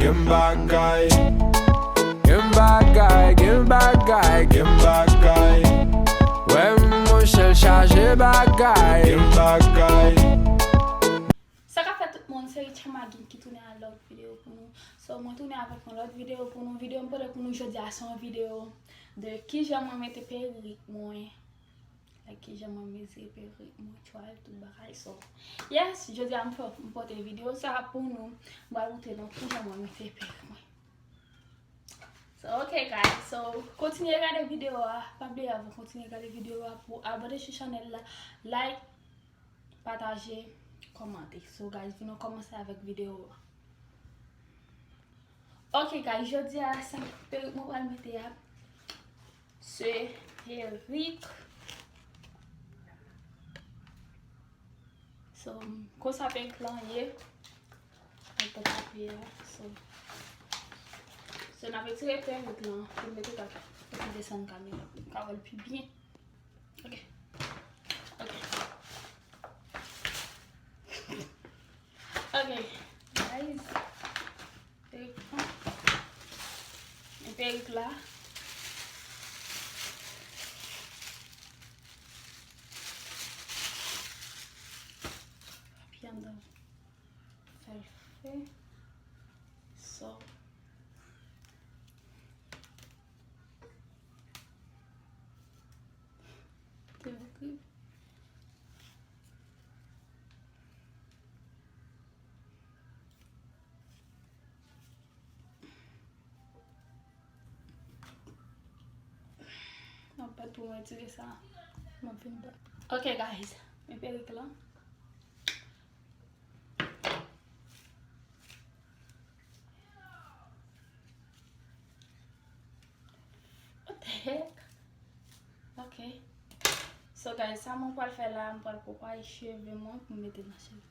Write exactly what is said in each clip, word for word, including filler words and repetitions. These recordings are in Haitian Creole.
Gen bagay, gen bagay, gen bagay, gen bagay. Wè monchè l chaje bagay, gen bagay. Sa k ap fèt tout moun, se Richard Magin ki tounen ak lòt videyo pou nou. So, mwen tounen avèk yon lòt videyo pou nou. Videyo m pote pou nou jodi a se yon videyo de kijan mwen mete perik mwen. Like, kijan mwen mete perik mwen, twal, tout bagay. So, yes, jodi a m fè, m pote videyo sa pou nou. M pral montre nou kijan mwen mete perik mwen. So, ok, guys. So, kontinye gade videyo a. Pa bliye, avan kontinye gade videyo a, pou abòne sou chanèl la, like, pataje, kòmante. So, guys, vin nou kòmanse avèk videyo a. Ok, guys, jodi a, sa perik mwen pral mete a, se perik. So, konsa perik lan ye. Ak papye a. So, so, n ap retire perik lan pou n mete kaka. Pou n desann kamera pou n ka wè l pi byen. Ok. Ok. Ok. Guys. Perik lan. Men perik la. Papye anndan. Fè l fè. So. Te mete. Mwen pa tou retire sa. Mwen vin ba. Ok, guys. Men perik lan. What the heck? Ok. So, guys, sa mwen pral fè la, mwen pral pwopaye cheve mwen pou m mete nan cheve.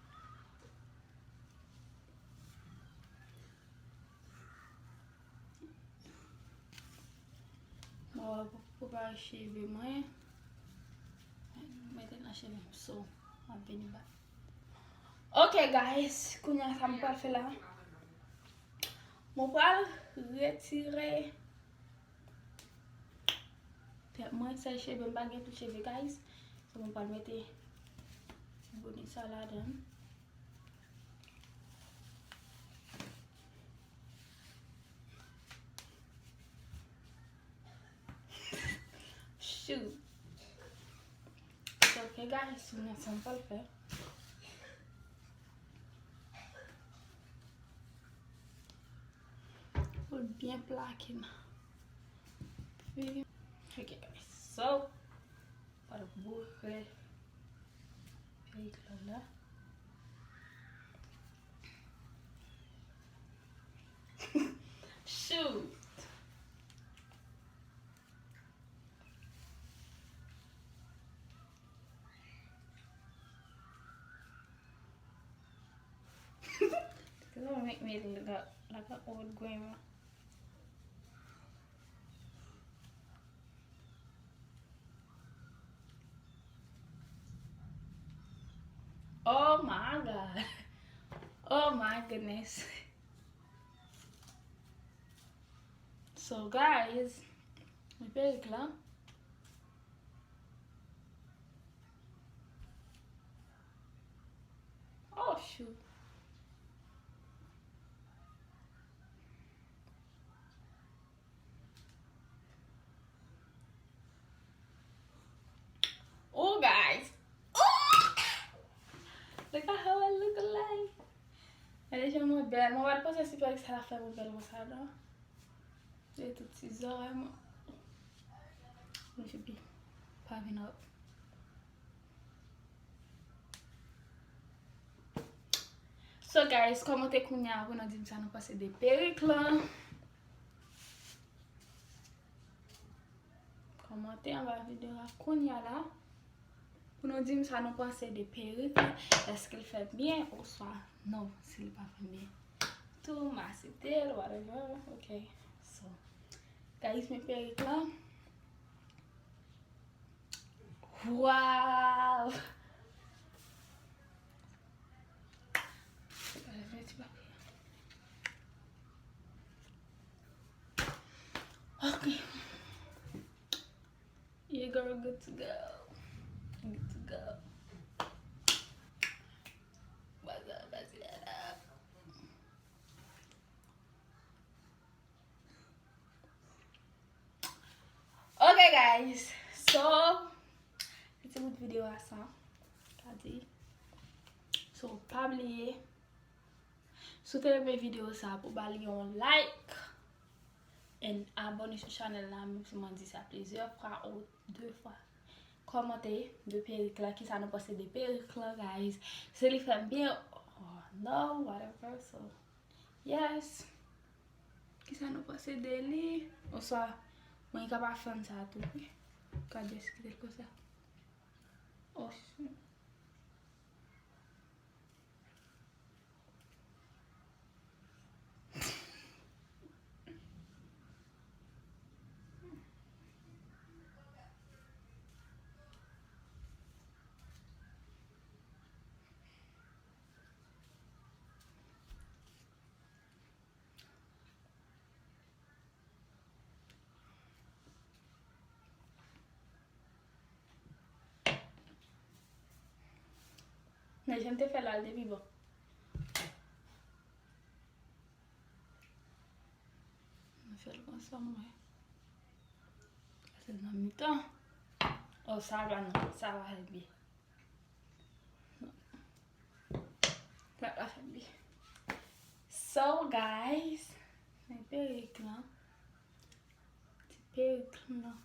Mwen pral pwopaye cheve mwen. Mete nan cheve m. So, m ap vini ba. Ok, guys, kounye a sa m pral fè la. Mwen pral retire tèt mwen, sèl cheve, m pa gen tout cheve, guys. So, mwen pral mete ti bone sa ladan. Shoot. So, ok, guys, kounye a sa m pral fè. Pou l byen plake nan figi. Ok, guys. So, pral boure perik lan la. Shoot! This is gonna make me look up like an old grandma. Oh my God. Oh my goodness. So, guys, mwen perik lan. Oh, shoot. Oh, guys. Oh! Look at how I look alike. Gade jan mwen bèl. Mwen pa t panse si perik sa la fè mwen bèl konsa, non. Se tout ti zòrèy mwen. Mwen chepi pa vin up. So, guys, kòmante kounye a pou nou di m sa nou panse de perik lan. Kòmante anba videyo a kounye a la. Pou nou di m sa nou panse de perik lan. Èske l fè byen oswa non, si l pa fè byen. Tou, m asepte l, whatever. Ok. So, guys, men perik lan. Wow! Leve ti papye. Good to go. Good to go. What's up, what's up? Ok, guys. So, se ti bout videyo a sa. Sa di. So, pa bliye, si w te renmen videyo sa, pou ba li yon like and abòne sou chanèl la, menm si mwen di sa plizyè fwa ou de fwa. Kòmante de perik la, kisa nou panse de perik la, guys? Si li fè m byen, oh no, whatever, so, yes. Kisa nou panse de li? Oswa, mwen ka pa fan sa tou, wi. Ka just kite l konsa. Oh, shit. Nan jan m te fè la, l te pi bon. Mwen fè l konsa, mwen. Pase nan mitan. Oh, sa va non, sa va fè byen. Sa va fè byen. So, guys, men perik lan. Ti perik lan.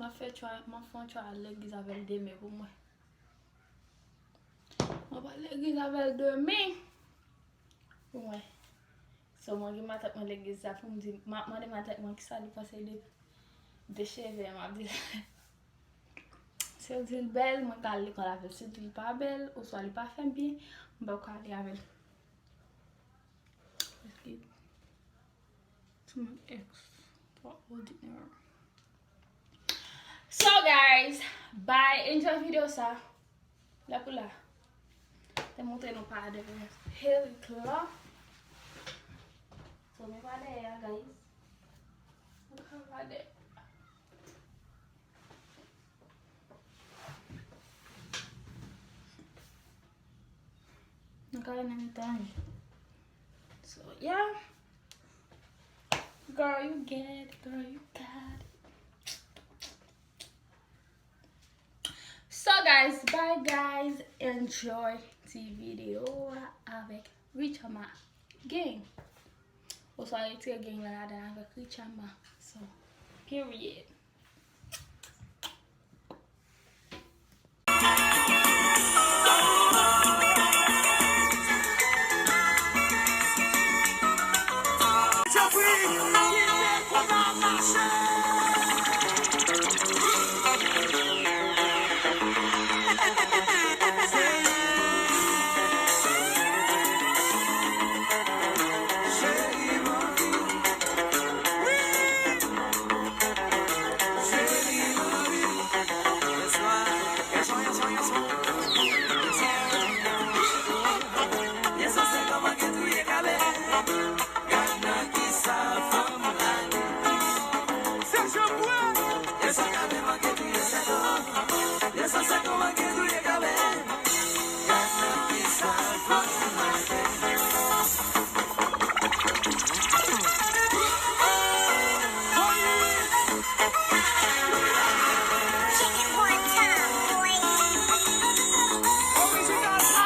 M ap fè try, m ap fè yon try al legliz avè l demen pou mwen. M ap al legliz avè l demen pou mwen. So, mwen gen matant mwen legliz la pou m di, m ap mande matant mwen kisa li panse de, de cheve m, m ap di l. Si l di l bèl, mwen ka al lekòl avè l. Si l di l pa bèl, oswa li pa fè m byen, m p ap ka ale avè l. Paske Too much extraordinary. So, guys, bye. Enjoy video sa. La pou la. Te montre nou pa de perik la. So, men pa dèyè a, guys. Men pa dèyè. Nou ka nan mitan. So, yeah. Girl, you get it. Girl, you got it. So, guys, bye, guys. Enjoy ti video avèk Richama Gang. Oswa retire gang lan ladan avèk Richama. So, period.